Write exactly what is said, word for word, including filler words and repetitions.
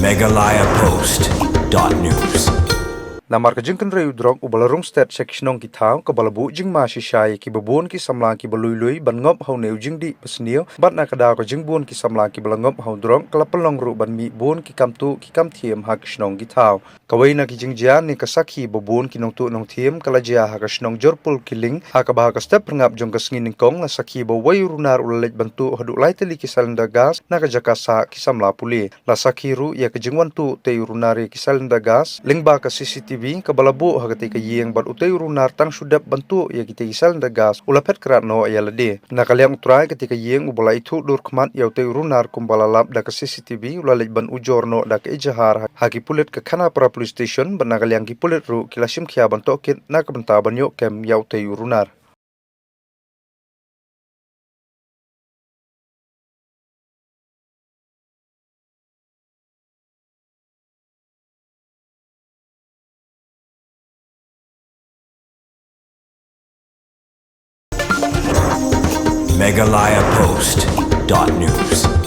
Meghalaya Post dot news. Namar ka jingkynrei u drok uba la rung stet sha ki shnong ki thaw, kaba la buh jingma shisha ïa kiba bun ki samla kiba lui lui ban ngop ha une u jingdih basniew, bad na ka daw ka jingbun ki samla kiba la ngop ha u drok ka la pynlong ruh ban mih bun ki kam tuh ki kam thiem ha ki shnong ki thaw. Kawei na ki jingjia ne ka sakhi ba bun ki nongtuh nongthiem ka la jia ha ka shnong Jorpul Kiling, ha kaba ha ka step phyrngap jong ka sngi nyngkong la sakhi ba uwei u runar u la leit ban tuh haduh lai tylli ki cylinder gas na ka jaka sah ki samla pule. La sakhi ruh ïa ka jingwan tuh utei u runar ïa ki cylinder gas lyngba ka C C T V kaba la buh ha katei ka ïing, bad utei u runar tang shu dep ban tuh ïa kitei ki cylinder gas u la phet krad noh ïa lade. Na ka liang u trai katei ka ïing uba la ithuh dur khmat ïa utei u runar kumba la lap da ka C C T V u la leit ban ujor noh da ka ejahar ha ki pulit ka Khanapara Police Station, bad na ka liang ki pulit ruh ki la shim khia ban tohkit na ka bynta ban ïoh kem ïa utei u runar. Meghalaya Post dot news.